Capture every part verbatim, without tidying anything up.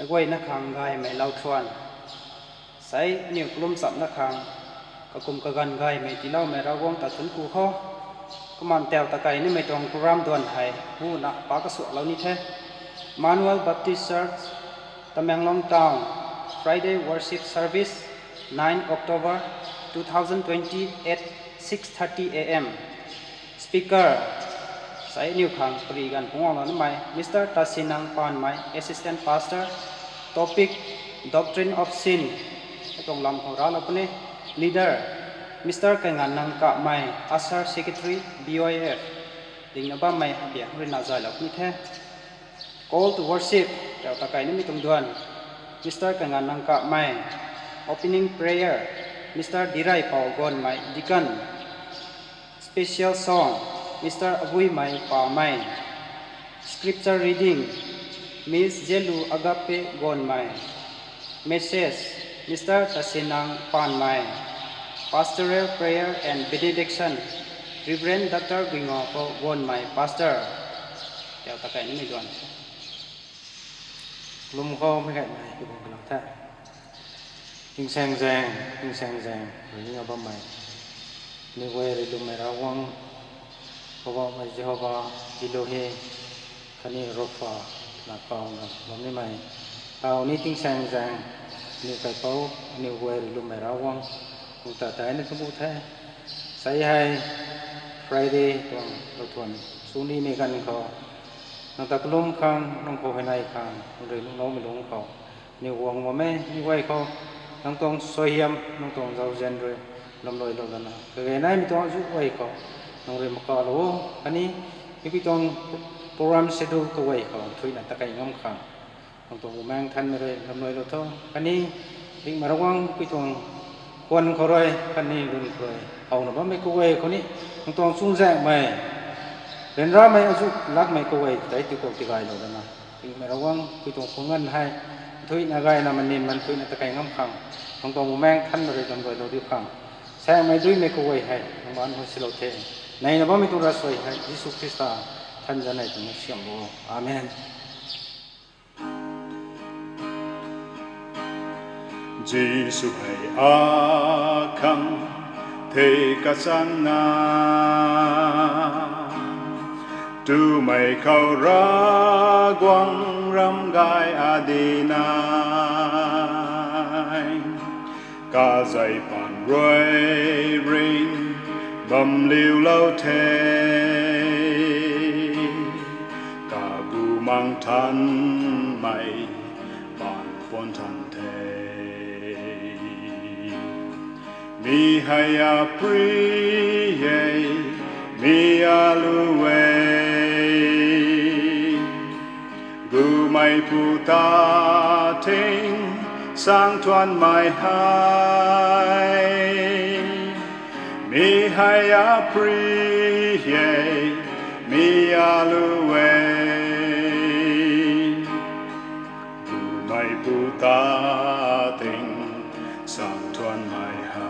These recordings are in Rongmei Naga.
Kaguayna khang gaymei lou thuan. Sei aniu kalum chamna khang, kakum kaganv gaymei tiiloumei Ravguangc ta thuanc ku kho. Kumna tau ta kei nimei tuang program duan hei, huna pa kasuaklou ni the. Emmanuel Baptist Church, Tamenglong Town, Friday Worship Service, nine October two thousand twenty at six thirty A M. Speaker, sei aniu khang pari ganv pungwang lou nimei, Mister Tasinang Panmei, Assistant Pastor, topic, Doctrine of Sin, hei tuang lam khou raclou puni, leader, Mister Kainganang Kapmei, Usher Secretary, B Y F, dingna bammei abiang ruina zaylou puni the. Call to worship, tau ta kei nimei tuang duan, Mister Kainganang Kapmei, opening prayer, Mister Direipou Gonmei, deacon, special song, Mister Abuimei Pamei. Scripture reading, Miss Zelu Agape Gonmei. Message, Mister Tasinang Panmei. Pastoral prayer and benediction, Reverend Doctor Guingapou Gonmei, Pastor. Tau ta kei nimei duan. Lum khou mei gaymei, kibang kalou the. Tingsaeng zaeng, tingsaeng zaeng, ringna bammei, aniw guay rui lummei Ravguangc, Poubauhmei Jehova, Elohi, khatni Ropha, na kauna bam nimei, tau ni tingsaeng zaeng, aniw kaipouc, aniw guay rui lummei Ravguangc, nang ta daina thuanc ku the. Sei hei, Friday tuang lou thuan, sw nimei ganv khou, nang ta kalum khang, nang khou huayney khang, nang rui lungloumei lungc khou, aniw guang bam e, aniw guay khou, nang tuang suaihiam, nang tuang zauzian rui, lamluailou lana, kage naimei tuang azuh guay khou, nang rui makalou o, khatni, mipui tuang program schedule kaguay khou, thuina takei ngam khang, nang tuang Bumaengh Nthanmei rui lamluailou tho, khatni, Ringhmei Ravguangc mipui tuang khwan khou rui, khatni lun khou rui, howna bammei kaguay khou ni, nang tuang chuzaenghmei, ryanramei azuh lakmei kaguay tei tiikhou tigaylou lana, Ringhmei Ravguangc mipui tuang khwan nganv hei, nthuihna gayna manin man thuina takei ngam khang, nang tuang Bumaengh Nthanmei rui lamluailou diu khang, saengmei duimei kaguay hei nang baanc hou silou the. Neina bammei tuang ravsuai hei Jisu Khrista thanzanei tuang siamlou. Amen. Jisu hei akhang the kachangna, twmei khou Ravguangc ram gay adinei, kazei paan rui ring bamliulou the, kabumaengh nthanmei paan puan than the. Mi hei apri e, mi alu e, Gumeipu ta ting sang thuanmei hei. Mi hei apri e, mi alu e, Gumeipu ta ting sang thuanmei hei.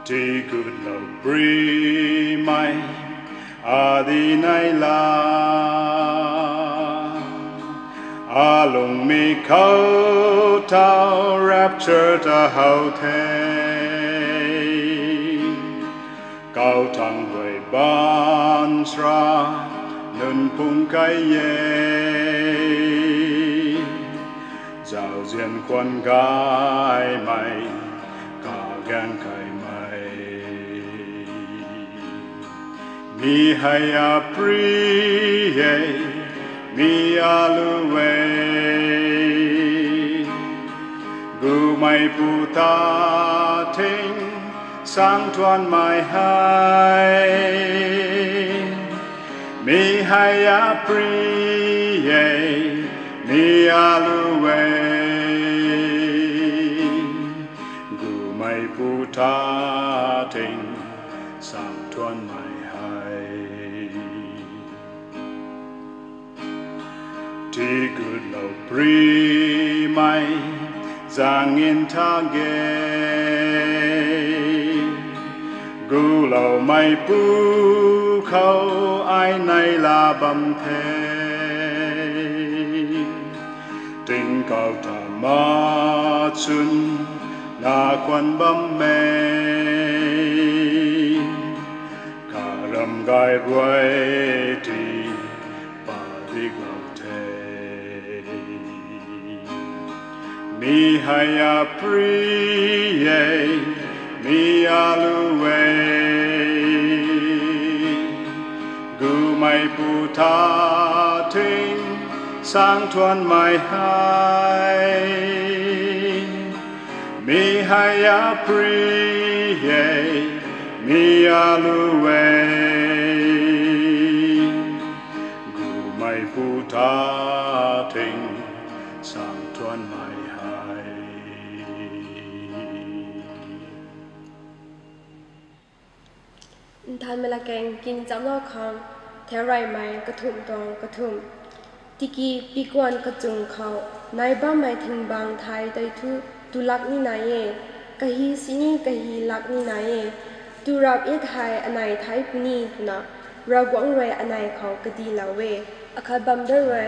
Tigutlou primei adinei la, alungmi khou tau rapture ta how the. Kau thangc guay baanchara nunphung key e, zauzian khwan gaymei kagaeng kaimei. Mi hei apri e, mi alu e, Gumeipu ta ting sang thuanmei hei. Mi hei apri e, mi alu e, Gumeipu ta ting sang thuanmei hei. Tigutlou primei zaeng ntha ge, Guloumei pu khou ai nei la bam the. Tingkauh ta ma chwn na khwan bam e. Karam gay ruai ti pa diklou the. Mi hei a pri e, mi a lu e. Gumei pu ta ting sang thuanmei hei. Mi hei a pri e, mi a lu e. Gumei pu ta ting sang thuanmei hei. Nthanmei latkaeng king chamlou khang, theureymei kathumh tuang kathumh. Tiki pikuan kachung khou, nai bammei thingbang thai tei thu, tu lak ni nai e, kahi sini kahi lak ni nai e, tu rap e thei anei thai puni twna, Ravguangc rui anei khou kadilou e, akhat bam da rui,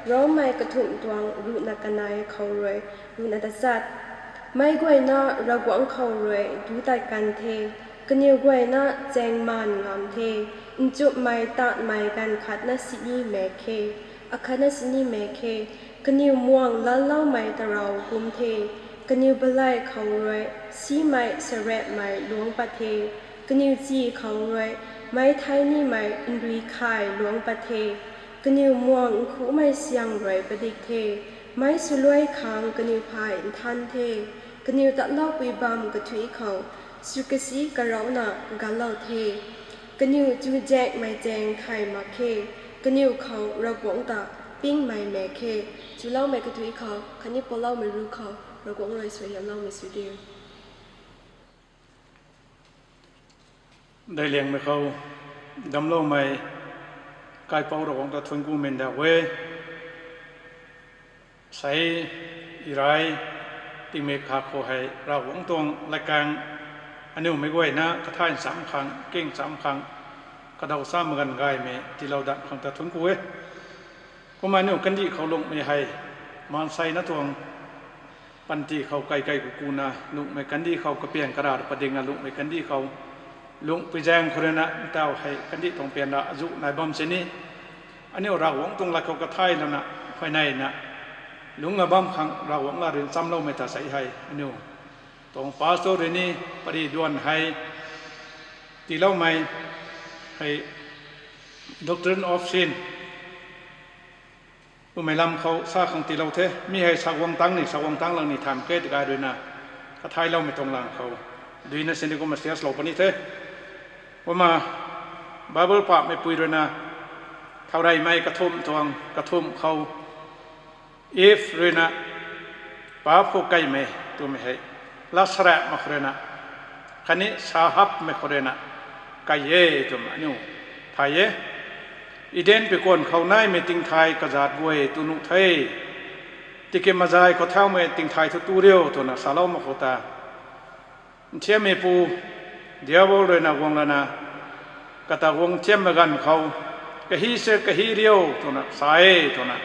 Rommei kathumh tuang ruhna kanei khou rui, ruhna tachat. Meic guayna Ravguangc khou rui duc tat kan the, kaniw guayna chaeng maan ngam the, nchumhmei tatmei ganv khatna sini mak khe, akhatna sini mak khe, kaniw muang lanloumei tarou kum the, kaniw baley khou rui simei sarepmei luangc pat the, kaniw chi khou rui meic thei nimei nrui khay luangc pat the, kaniw muang nkhumei syang rui padik the, meic swluai khang kaniw phay nthan the, kaniw tatloupui bam kathuic khou, swkasi karauna ganlou the, kaniw chuzaenghmei chaeng thay mak khe, kaniw khou Ravguangc ta pingmei mak khe, chuloumei kathuic khou khatni paloumei ruc khou Ravguangc rui suaihiamloumei sw diu. Daic liangmei khou damcloumei kaipouc Ravguangc ta thuanc ku mei nda e. Sei, irai, tingmik kha khou hei Ravguangc tuang latkaeng aniu meic guayna kathay ncham khang, king cham khang, kadaw chamei ganv gaymei tiilou dat khang ta thuanc ku e. Kumna aniu kandih khou lunghmei hei, maansei na tuang panty khou kaikei kukuna lunghmei kandih khou kapiang kara padingna lunghmei kandih khou, lunghpui zaeng khou ruina ntau hei kandih tuang pian ra azuh nai bam sini, aniu Ravguangc tuang lat khou kathay lana, huayneina, lungcna bam khang Ravguangc la rui nchamloumei ta sei hei aniu tuang pastor rui ni pary duan hei tiiloumei hei Doctrine of Sin twmei lam khou sa khang tiilou the, mi hei saguang tang ni, saguang tang lang ni tham ke tigay ruina, kathayloumei tuang lang khou, duina sini kumna serious lou puni the. Kumna Bible pahmeipui ruina, thaureymei kathumh tuang kathumh khou, Eve ruina, paap khou kaimei twmei hei, lat sarapmei khou ruina, khatni sa hapmei khou ruina, kai e twmei aniu thay e. Eden pikuan khou naimei tingthay kazat guay tu nuh the. Tiki mazay khou thaumei tingthay thu tu riu twna saloumei khou ta, nthiammeipu Diabol ruina guang lana, kata guang nthiammei ganv khou, kahi se kahi riu twna sa e twna,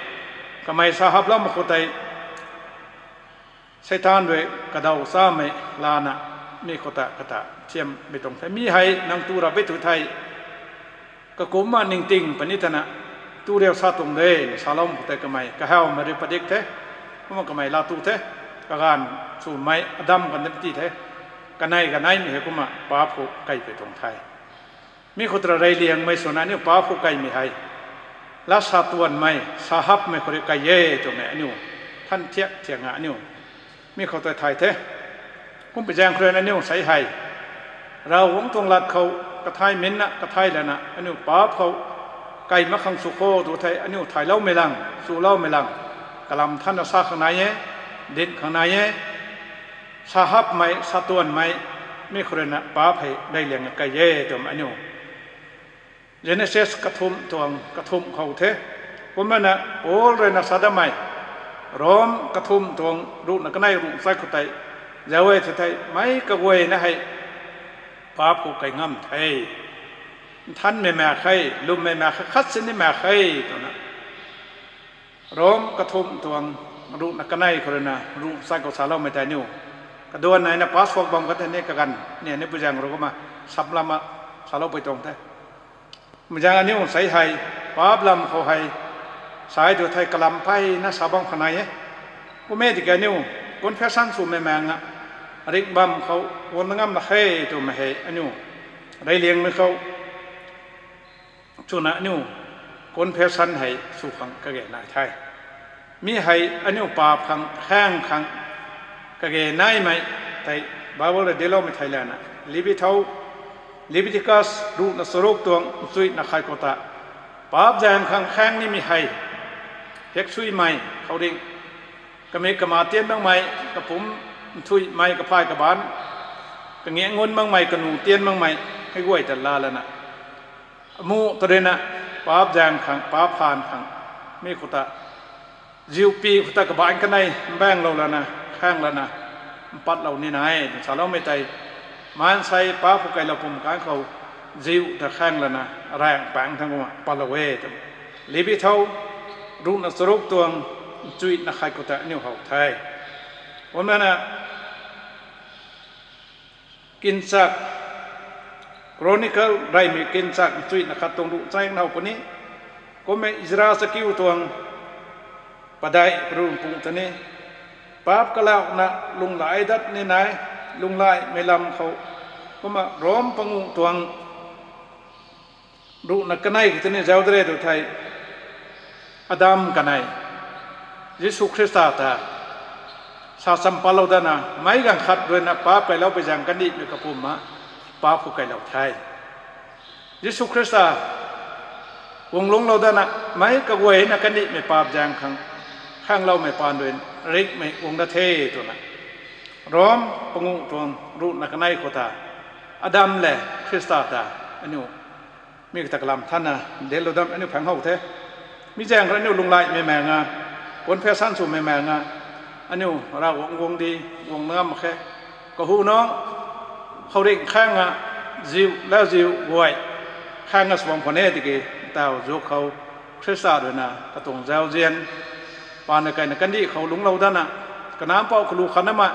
kamei sa haploumei khou tei, Seitaan rui kadaw chamei lana, mi khou ta kata nthiammei tuang the. Mi hei nang tu rap e tu thei, kakumna ningting puni thana, tu riu sa tuang de, saloumei khou tei kamei kahawmei rui padik the, kumna kamei laa tu the, kaganv swmei Adam kan ti the, kanei kaneimei hei kumna paap khou kaipui tuang the. Mi khou ta reyliangmei swna aniu paap khou kaimei hei, lat sa tuanmei, sa hapmei khou rui kai e twmei aniu than thiak thiakna aniu mi khou tei thay the. Kumpui zaeng khou ruina aniu sei hei, Ravguangc tuang lat khou kathay minna kathay lana aniu paap khou kai mak khang sw kho tu thei aniu thayloumei lang, swloumei lang, kalam thanna sa khang nai e, dinc khang nai e. Sa hapmei, sa tuanmei, mi khou ruina paap hei reyliang kai e twmei aniu Genesis kathumh tuang kathumh khou the. Kumna Paul ruina sa damei, Rom kathumh tuang ruhna kanei ruh sai khou tei, zauc e the thei, meic kaguayna hei Paap khou kai ngam the. Nthanmei mak khe, lwmmei mak khe, khat sini mak khe twna Rom kathumh tuang ruhna kanei khou ruina ruh sai khou saloumei tei aniu kaduan naina pass hak bam khat ni kaganv ni aniu puizaeng rui kumna samlama saloupui tuang the. Mei zaeng aniu sei hei paap lam khou hei sai tu thei kalam peyna sa bam kha nai e. Kum e tiki aniu confession swmei maeng a ringh bam khou guang ngam na khe twmei hei aniu reyliangmei khou chwna aniu confession hei sw khang kage nai the. Mi hei aniu paap khang khaeng khang kage naimei tei Bible rui diloumei thei lana Levit tho, Leviticus ruhna charuk tuang nchuina khat khou ta paap zaeng khang khaeng nimei hei heksuimei khouringh, kamik kama tian makmei, kapumc nthuihmei, kaphay kabaanc, kangian ngun makmei, kanu tian makmei hei guay ta laa lana amuh ta ruina paap zaeng khang, paap phaan khang mi khou ta ziupi khou ta kabaanc kanei mbaenglou lana khaeng lana mpatlou ni nai twna saloumei tei maansei paap khou kailou pum kan khou ziu ta khaeng lana raengh paengc thangc kumna patlou e twna Levit tho ruhna charuk tuang nchuina khat khou ta aniu how the. Kumna na Kinchak, Chronicle reymei Kinchak nchuina khat tuang ruh chang how puni, kummei Ezra chakiu tuang padeih run pung ta ni, paap kalauna lunghlaic dat ni nai, lunghlaicmei lam khou, kumna Rom panguh tuang ruhna kanei khou ta ni zauc de re tu thei, Adam kanei Jisu Khrista ta sa champatlou dana meic ganv khat ruina paap kailoupui zaeng kandihmei kapumna paap khou kailou the. Jisu Khrista guang lungclou dana meic kaguayna kandihmei paap zaeng khang khaengloumei paan rui ringhmei guang dat the twna Rom panguh tuang ruhna kanei khou ta Adam lev Khrista ta aniu mi kata kalam thanna dinclou dam aniu phang how the. Mi zaeng khou aniu lunghlaicmei maeng a, confession swmei maeng a, aniu Ravguangc guang di guang ngam mak khe. Kahu nunc khouringh khaeng a, ziu lauziu guay khaeng a sw bam khwan e tiki, taw zuk khou Khrista ruina katuang zauzian paanna kaina kandih khou lungclou dana Kanac Mpouh kalu khatnamei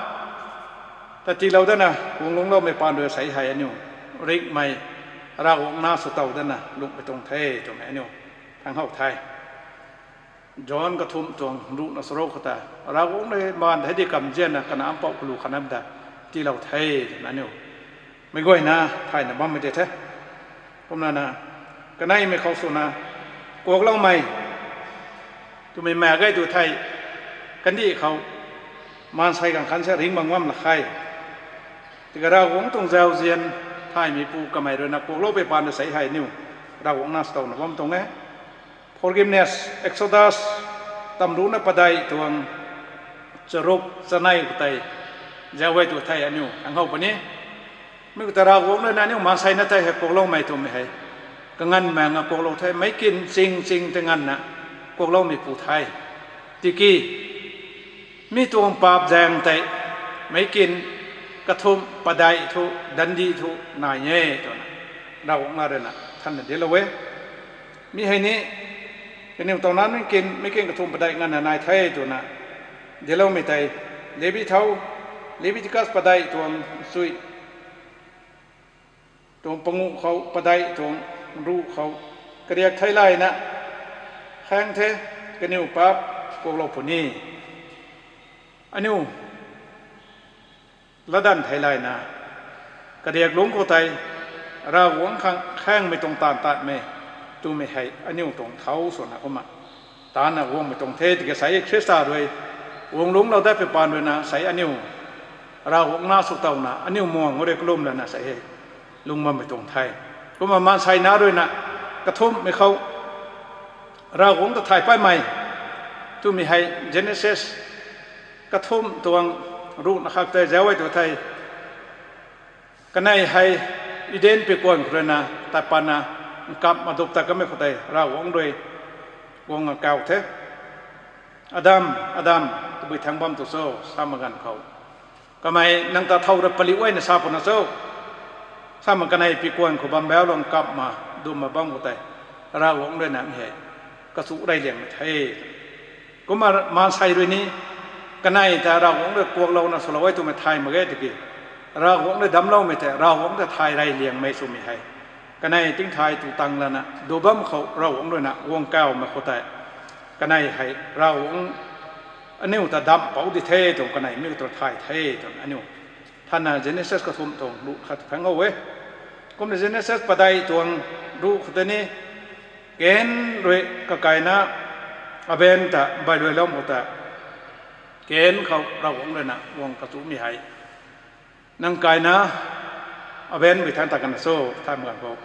ta tiilou dana guang lungcloumei paan rui sei hei aniu ringhmei Ravguangc na sw tow dana lungcmei tuang the twmei aniu phang how the. John kathumh tuang ruhna charuk khou ta Ravguangc rui maan hei di kamzianna Kanac Mpouh kalu khatnamei ta tiilou the twna aniu meic guayna thayna bammei tei the. Kumna na kaneimei khou swna kuakloumei twmei mak ge tu thei, kandih khou maansei ganv khan se ringc bam ngam lak khe. Tiki Ravguangc tuang zauzian thaymeipu kamei ruina kuaklou pei paan rui sei hei aniu Ravguangc na sw towna bam tuang e. Forgiveness, Exodus tamrucna padeih tuang charuk chanei khou tei zauc e tu thei aniu phang how puni. Mi khou ta Ravguangc ruina aniu maansei na tei hei kuakloumei twmei hei kanganv maeng a kuaklou the, meic kin ching ching tei nganvna kuakloumeipu the. Tiki mi tuang paap zaeng tei meic kin kathumh padeih thu, dandi thu nai e twna Ravguangc na ruina thanna dinclou e. Mi hei ni kaniw taw nac meic kin, meic kin kathumh padeih nganvna nai the twna dincloumei tei Levit tho, Leviticus padeih tuang chui tuang panguh khou, padeih tuang ruh khou kariak theilayna khaeng the, kaniw paap kuaklou puni. Aniu latdanv theilayna kariak lungc khou tei Ravguangc khang khaengmei tuang taanv tatmei twmei hei aniu tuang thau swna kumna taancna guangmei tuang the. Tiki sei Khrista rui guang lungclou dat pei paan ruina sei aniu Ravguangc na sw towna aniu muang rui kalum lana sei hei lung bammei tuang the. Kumna maansei na ruina kathumhmei khou Ravguangc ta thay patmei twmei hei Genesis kathumh tuang ruhna khat tei zauc e tu thei, kanei hei Eden pikuan khou ruina tat patna nkap madup tat kamei khou tei Ravguangc rui guangna kaw the. Adam, Adam, tabui thangc bam tu cho, sa mak ganv khou kamei nang ta thow ra paliu e na sa pwna cho. Samei kanei pikuan khou bam bauc lung kap ma, dum ma bam khou tei, Ravguangc rui na mi hei kachu rey liangmei the. Kumna maansei rui ni, kanei ta Ravguangc rui kuaklouna swlou e twmei thay mak ge tiki, Ravguangc rui damcloumei tei Ravguangc ta thay rey liangmei swmei hei, kanei tingthay tu tang lana du bam khou Ravguangc rui na guang kawmei khou tei, kanei hei Ravguangc aniu ta damh pouc di the tuang kanei mi khou thay the tuang aniu thanna Genesis kathumh tuang ruh khat phang how e. Kumna Genesis padeih tuang ruh khou tei ni, Kain rui kakaina Abel ta baihluailou khou ta, Kain khou Ravguangc rui na guang kachumei hei, nang kaina Abelmei thangc ta kana cho, thanmei ganv khou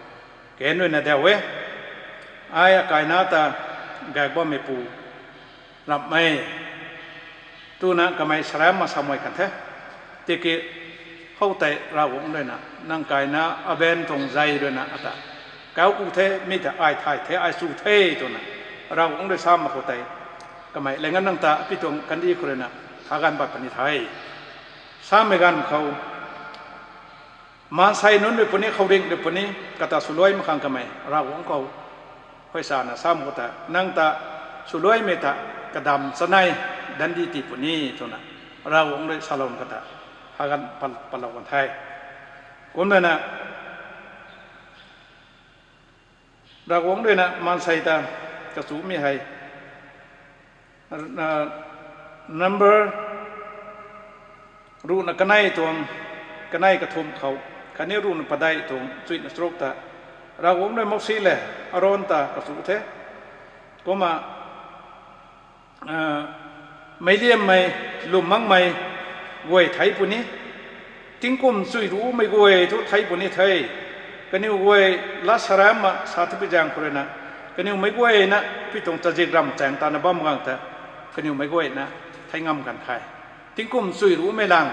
Kain rui na dauh e, ai akaina ta gaek bammeipu ramhmei twna kamei saram ma samei kan the. Tiki khoutei Ravguangc rui na, nang kaina Abel tuang zei rui na ata kau ku the, mi ta ai thay the, ai chu the twna Ravguangc rui sa mak khoutei, kamei lei nganv nang ta pi tuang kandih khou rui na thaganv pat puni the. Samei ganv khou maansei nunc rui puni, khouringh rui puni, kata swluai mak khang kamei Ravguangc khou huaysana sa mak khou ta, nang ta swluaimei ta kadamv chanei dandi tii puni twna Ravguangc rui salou kata thaganv pat, patlou kan the. Kumna na Ravguangc rui na maansei ta kachumei hei, Number ruhna kanei tuang, kanei kathumh khou khatni ruhna padeih tuang chuihna charuk ta, Ravguangc rui Mousi le Aron ta kachu the. Kumna meicliammei, lwm makmei guay thei puni, tingkum chuih ruhmei guay thu thei puni the. Kaniw guay lat saram ma sa thupui zaeng khou rui na, kaniw meic guayna pi tuang chazik ramh chaeng tana bam gang ta, kaniw meic guayna thei ngam kan the. Tingkum chuih ruhmei lang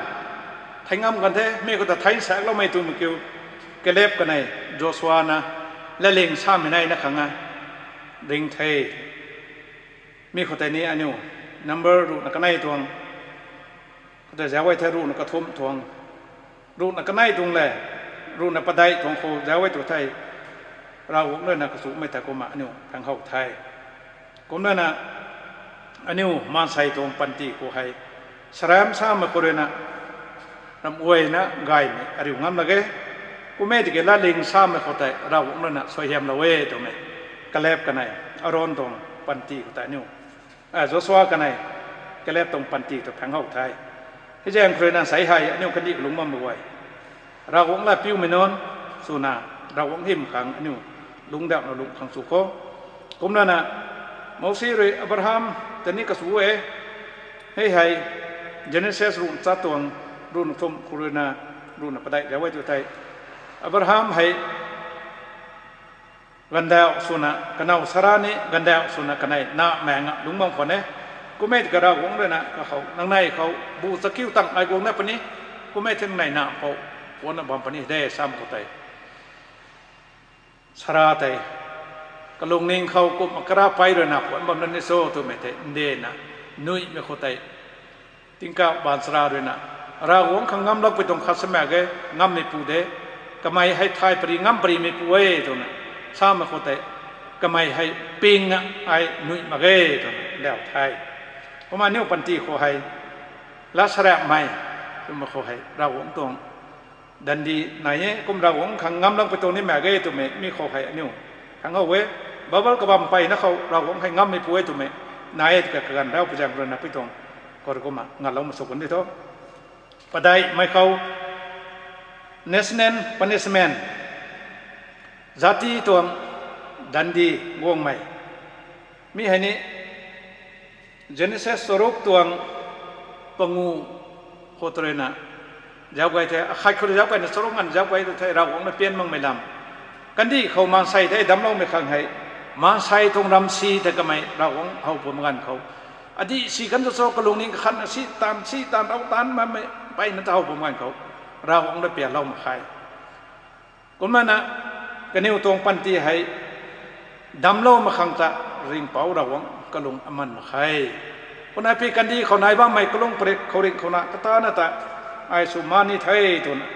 thei ngam kan the, mi khou ta thei nsaekloumei twmei kiu, Kaleb kanei Joshua na latling samei nai na khang a ring the. Mi khou tei ni aniu Number ruhna kanei tuang khoutei zauc guay the, ruhna kathumh tuang, ruhna kanei tuang le ruhna padeih tuang khou zauc guay tu thei, Ravguangc rui na kachumei ta kumna aniu phang how the. Kumna na aniu maansei tuang panty khou hei saram samei khou rui na ramh guayna gaymei ariu ngam lak e. Kum e tiki latling samei khou tei Ravguangc rui na suaihiamlou e twmei Kaleb kanei Aron tuang panty khou tei aniu, Joshua kanei Kaleb tuang panty ta phang how the. Hei zaeng khou rui na sei hei aniu kandih kalung bammei guay, Ravguangc lat piumei nunc swna Ravguangc hym khang aniu lungcdauhna lung khang sw kho. Kumna na Mousi rui Abraham ta ni kachu e. Hei hei Genesis ruhna chat tuang, ruhna thumh khou rui na ruhna padeih zauc guay tu thei, Abraham hei gandauh swna kanow Sara ni gandauh swna kanei na maeng a lungc bam khwan e. Kum e tiki Ravguangc rui na kakhou, nang nei khou bu chakiu tang ai guang na puni, kum e thing nei na khou puanna bam puni de sam khou tei, Sara tei kalungning khou kumna karapei rui na puan bam na ni cho twmei tei ndena nuihmei khou tei, tingkauh baanchara rui na, Ravguangc khang ngam lakpui tuang khat sa mak ge, ngammeipu de, kamei hei thay pary ngam parymeipu e twna samei khou tei, kamei hei ping a ai nuih mak ge twna dauh the. Kumna aniu panty khou hei lat sarapmei twmei khou hei Ravguangc tuang dandi nai e, kum Ravguangc khang ngam lakpui tuang ni mak ge twmei mi khou hei aniu phang how e. Bible kabam mpeyna khou Ravguangc hei ngammeipu e twmei nai e tiki kaganv rau pui zaeng rui na pui tuang khou rui kumna nganvloumei sw kan di tho. Padeihmei khou national punishment, jati tuang dandi guangmei, mi hei ni Genesis charuk tuang pangu khou ta rui na zauc guay the, akhat khou rui zauc guayna charuk nganv zauc guay tu thei Ravguangc na pian makmei lam. Kandih khou maansei thei damcloumei khang hei, maansei tuang ramsi tei kamei Ravguangc how pum ganv khou, adih si kan tu cho kalungning kakhatna si taanv si taanv rau taanv makmei mpeyna ta how pum ganv khou, Ravguangc na pianlou mak khe. Kumna na kaniw tuang panty hei damclou mak khang ta ringhpouc Ravguangc kalung aman mak khe. Kumna pi kandih khou nai bammei kalung parik khou ringh khou na katana ta ai sw ma ni the twna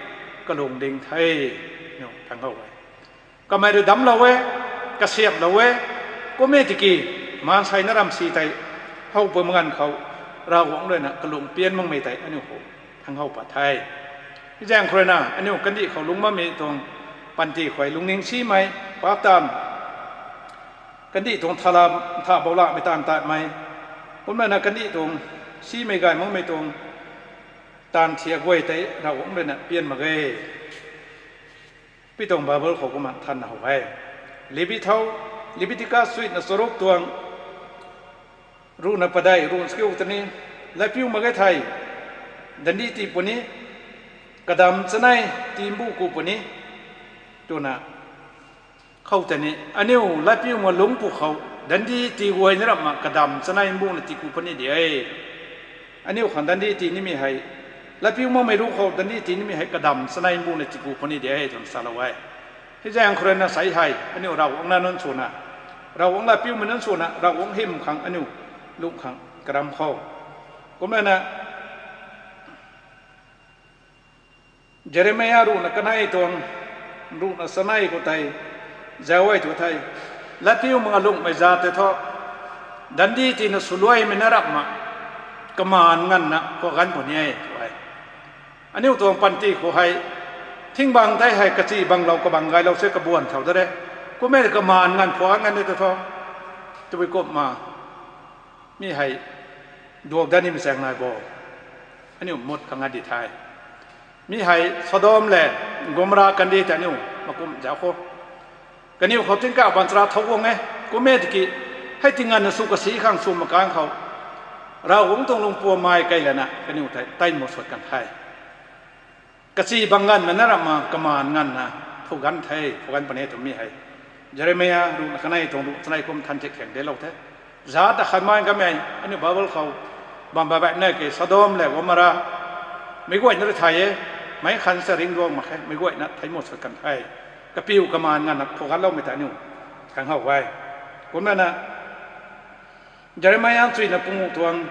kalung ding the. Aniu thangc how e. Kamei rui damclou e, kasiamhlou e, kum e tiki, maansei na ramsi tei, how pui mak ganv khou, Ravguangc ruina kalung pian makmei tei aniu khou thangc how pat the. Hei zaeng khou ruina aniu kandih khou lungc bammei tuang panty khou lungning simei, paap taanv, kandih tuang thala, ntha boulamei taanv tatmei, kumna kandih tuang simei gay makmei tuang taanv thiak guay tei Ravguangc ruina pian mak ge. Pi tuang Bible khou kumna thanna how e. Levi thau, Leviticus suina charuk tuang, ruhna padeih, ruhna chakiu ta ni, latpiu mak ge thei, dandi tii puni, kadamv chanei tii mbu ku puni, twna khou tei ni, aniu latpiu mak lungc pwkhou, dandi tii guay ni ramhna kadamv chanei mbuna tii ku puni de. Aniu khang dandi tii nimei hei, latpiu makmei ruc khou dandi tii nimei hei kadamv chanei mbuna tii ku puni de twna salou e. Hei zaeng khou ruina sei hei aniu Ravguangc na nunc swna, Ravguangc latpiumei nunc swna, Ravguangc hym khang aniu lungh khang karam khou, kumna Jeremia ruhna kanei tuang, ruhna chanei khou tei, zauc e tu thei, latpiu mak lungcmei zat tei thu, dandi tiina swluaimei na rapna, kamaan nganvna khou ganv puni e tu e. Aniu tuang panty khou hei, thing bang tei hei kachi banglou kabang gaylou se kabuan thau da re. Kum e kamaan nganv khou ganv nganv e tu thu, tabui kumna mi hei duak dat nimei chaeng nai bo. Aniu mut khang a di the. Mi hei Sodom le Gomorrah kandih tei aniu makum zauc khou, kaniw khou tingkauh baanchara thau guang e. Kum e tiki, hei ti nganvna sw kasi khang sw mak ganv khou, Ravguangc tuang lungpuammei kei lana kaniw tei tei mou suat kan the. Kachi bang nganvna na ramhna kamaan nganvna, phu ganv the, phu ganv puni e twmei hei, Jeremia ruhna kanei tuang ruh chanei kum than thik khang delou the. Zat akhat mai kamei aniu Bible khou bam baih baihna ke Sodom le Gomorrah, meic guayna rui thay e, meic khan sa ringcduang mak khe, meic guayna thei mou suat kan the. Kapiu kamaan nganvna khou ganvloumei ta aniu thangc how e. Kumna Jeremia chuina panguh tuang,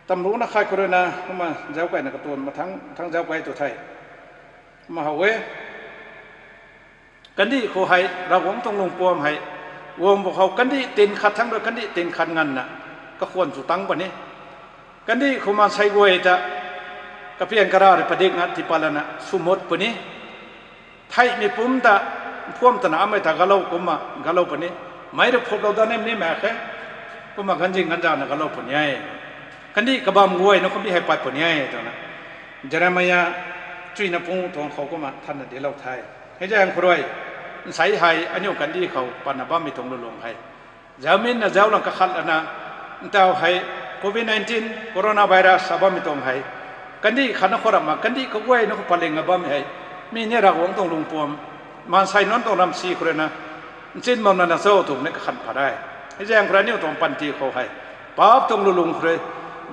tamrucna khat khou ruina kumna zauc kaina katuan mathangc, mathangc zauc kai tu the. Kumna how e. Kandih khou hei Ravguangc tuang lungpuam hei, guang bu khou kandih tin khat thangc rui kandih tin khat nganvna, kakhwan chu tangc puni. Kandih khou maansei guay ta, kapiang kara rui padikna tiipat lana swmut puni. Theihmei pumc ta, phuam tana amei ta galou kumna galou puni. Meic rui phuplou dat ni mak khe, kumna ganvzing ganvzana galou puni e. Kandih kabamv guayna khou mi hei pat puni e twna Jeremia chuina panguh tuang khou kumna thanna delou the. Hei zaeng khou rui, nsei hei aniu kandih khou patna bammei tuang lulung hei, zauminna zauc lang kakhat lana, ntaw hei covid nineteen coronavirus sa bammei tuang hei, kandih khatna khou ramhna kandih kaguayna khou patlingna bammei hei, mi ni Ravguangc tuang lungpuam, maansei nunc tuang ramsi khou ruina nchin bam lana cho twmei kakhan pat e. Hei zaeng khou rui aniu tuang panty khou hei, paap tuang lulung khou rui,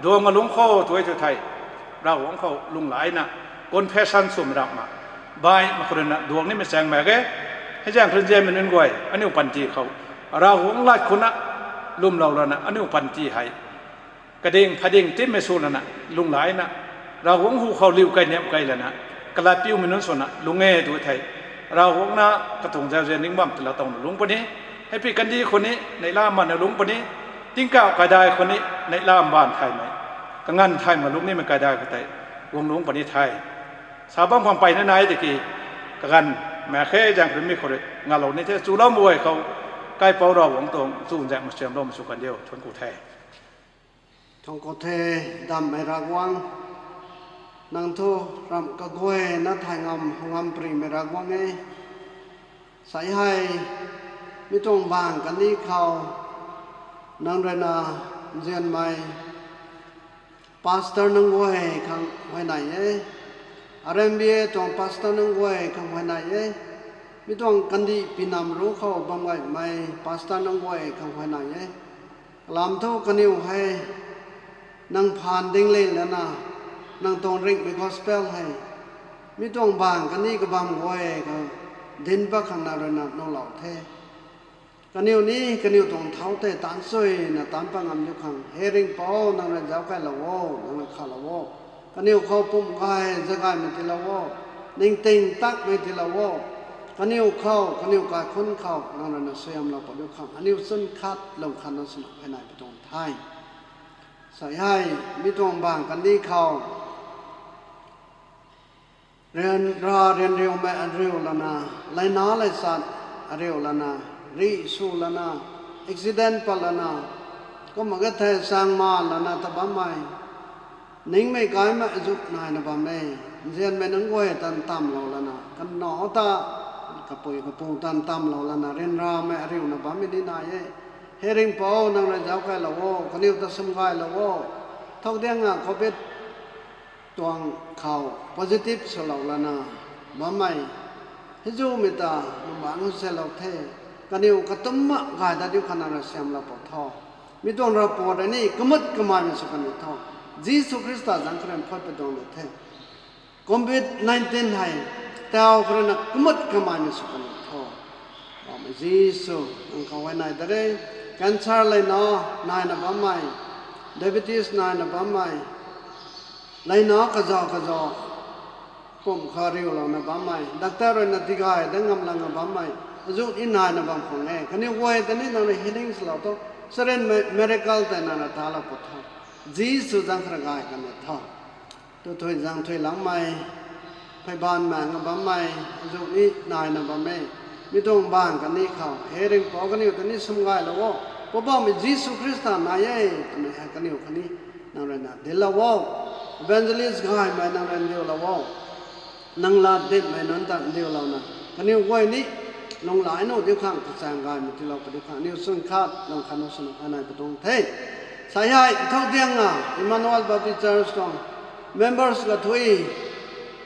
duang alungc khou tu e tu thei, Ravguangc khou lunghlaina, confession swmei ramhna, baihmei khou ruina duang nimei chaeng mak ge. Hei zaeng khou rui nzianmei nunc guay aniu panty khou, Ravguangc lat khou na lwmlou lana aniu panty hei, kading phading timmei sw lana, lunghlaina, Ravguangc hu khou liu kai niam kai lana, kalatpiumei nunc swna lung e tu thei, Ravguangc na katuang zauzian ning bam tila towna lungc puni. Hei pi kandih khou ni neihlamv bana lungc puni, tingkauh kaidai khou ni neihlamv baanv thaymei, kanganv thaymei lungc nimei kaidai khou tei guang lungc puni the. Sa bam khang mpeyna nai tiki, kaganv mak khe zaeng khou rui mi khou rui ngalou ni the, chuloumei guay khou, kaipouc Ravguangc tuang chuzaenghmei suaihiamloumei sw kan diu, thuanc ku the. Thuanc ku the, dammei Ravguangc. Nang thu ramh kaguayna thay ngam, ngam primei Ravguangc e. Sei hei, mi tuang bang kandih khou, nang ruina nzianmei pastor nunc guay khang huayney e. R M B A tuang pastor nunc guay khang huayney e. Mi tuang kandih pinam ruc khou bam gaymei pastor nunc guay khang huayney e. Kalam thu kaniw hei, nang phaan ding le lana, nang tuang ringhmei gospel hei, mi tuang bang kandih kabam guay khou dinc pat khang nang ruina nuhlou the. Kaniw ni kaniw tuang thau tei taanc suina taanc pat ngam diu khang, he Ringhpouc, nang rui zauc kailou o, nang rui khalou o. Kaniw khou pumc gay zagaymei tiilou o. ningting takmei tiilou o. Kaniw khou, kaniw kaikhunc khou nang ruina suaihiamlou padiu khang aniw chwn khat lung khat na swna huayney pi tuang the. Sa hei, mi tuang bang kandih khou ryanra ryanriumei ariu lana, leina leichat ariu lana, rih sw lana, accident pat lana, kumna ka thei changma lana ta bammei, ningmei kaimei azuh naina bam e. Nzianmei nunc guay tan tamlou lana, kanac ta, kapui kapu tan tamlou lana ryanramei ariuna bammei ni nai e. He Ringhpouc, nang rui zauckailou o, kaniw ta swmgaylou o. Thokdianga covid tuang khou positive swlou lana bammei, hei zumei ta nang bangc salou the. Kaniw katumc mak gay dat diu khang nang rui suaihiamlou pw tho. Mi tuang ravpuat rui ni kamut kamaimei sw kan tho. Jisu Khrista zaeng khou rui phut pi tuang lu the. Covid nineteen hei tau khou ruina kamut kamaimei sw kan tho. Bammei Jisu, nang khou huayney da re. Cancer leina naina bammei, diabetes naina bammei, leina kazauh kazauh pumc khou riulouna bammei, doctor ruina tigay dat ngam lana bammei, azuh ni naina bam khang e. Kaniw guay ta ni nang rui healing swlou tho. Charynmei miracle tei nang rui talou pw tho. Jisu zaeng khou rui gay kan tho. Tu thui zaeng thuiloumei, pheybanmei nga bammei, azuh ni naina bam e. Mi tuang bang kandih khou, He Ringhpouc, kaniw ta ni swmgaylou o. Poubauhmei Jisu Khrista nai e twmei hei kaniw khatni nang ruina dinclou o. Evangelist gaymei nang rui ndiulou o. Nang lat dinmei nunc ta ndiulouna, kaniw guay ni lunghlaic nuh diu khang kachaeng gaymei tiilou padiu khang aniw chwn khat lung khat na swna huayney pi tuang the. Sa hei, thokdianga Emmanuel Baptist Church tuang members kathui,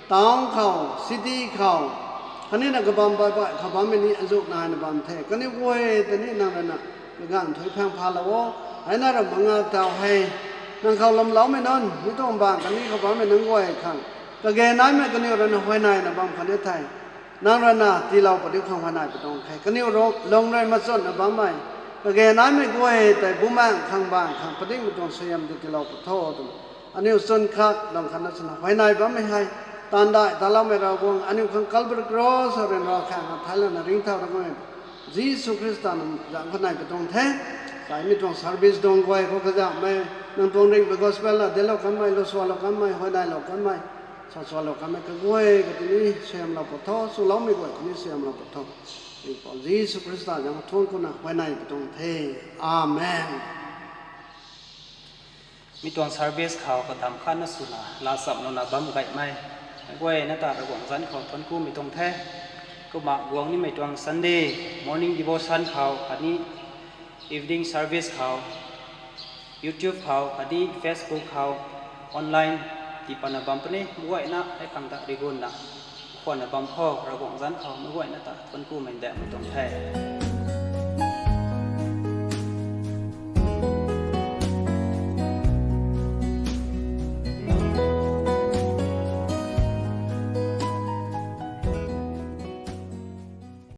town khou, city khou, khatni na kabam baih baih khou bammei ni azuh naina bam the. Kaniw guay ta ni nang ruina kaganv thuy phang phalou o. Heina ra manga tau hei nang khou lwmloumei nunc, mi tuang bang kandih khou bammei nunc guay khang, kage naimei kaniw ruina huayneyna bam khatni thei, nang ruina tiilou padiu khang huayney pi tuang the. Kaniw ru-, lung rui machwnna bammei, kage naimei guay tei bumaengh khang bang khang padikmei tuang suaihiam ta tiilou pw tho twna aniw chwn khat lung khat na swna huayney bammei hei, taanv dai taloumei Ravguangc, aniw khang Calvary Cross khou ryanra khang thai lana ringcthau da guangmei Jisu Khrista nang zaeng khou huayney pi tuang the. Sai mi tuang service tuang guay khou kazauhmei, nang tuang ringhmei gospel la dinclou kanmei, lu sualou kanmei, huayneylou kanmei, sa sualou kanmei kaguay kati ni suaihiamlou pw tho, swloumei guay kati ni suaihiamlou pw tho. Ringhpouc Jisu Khrista zaeng thuanc kuna huayney pi tuang the. Amen. Mi tuang service khou kadam khat na swna laa chamlouna bam gaymei guayna ta Ravguangc zanc khou thuanc kumei tuang the. Kumna guang nimei tuang Sunday morning devotion khou khatni evening service khou, YouTube khou khatni Facebook khou online tii patna bam puni. Meic guayna hei khang ta rigunna khwanna bam khou Ravguangc zanc khou meic guayna ta thuanc kumei ndamei tuang the.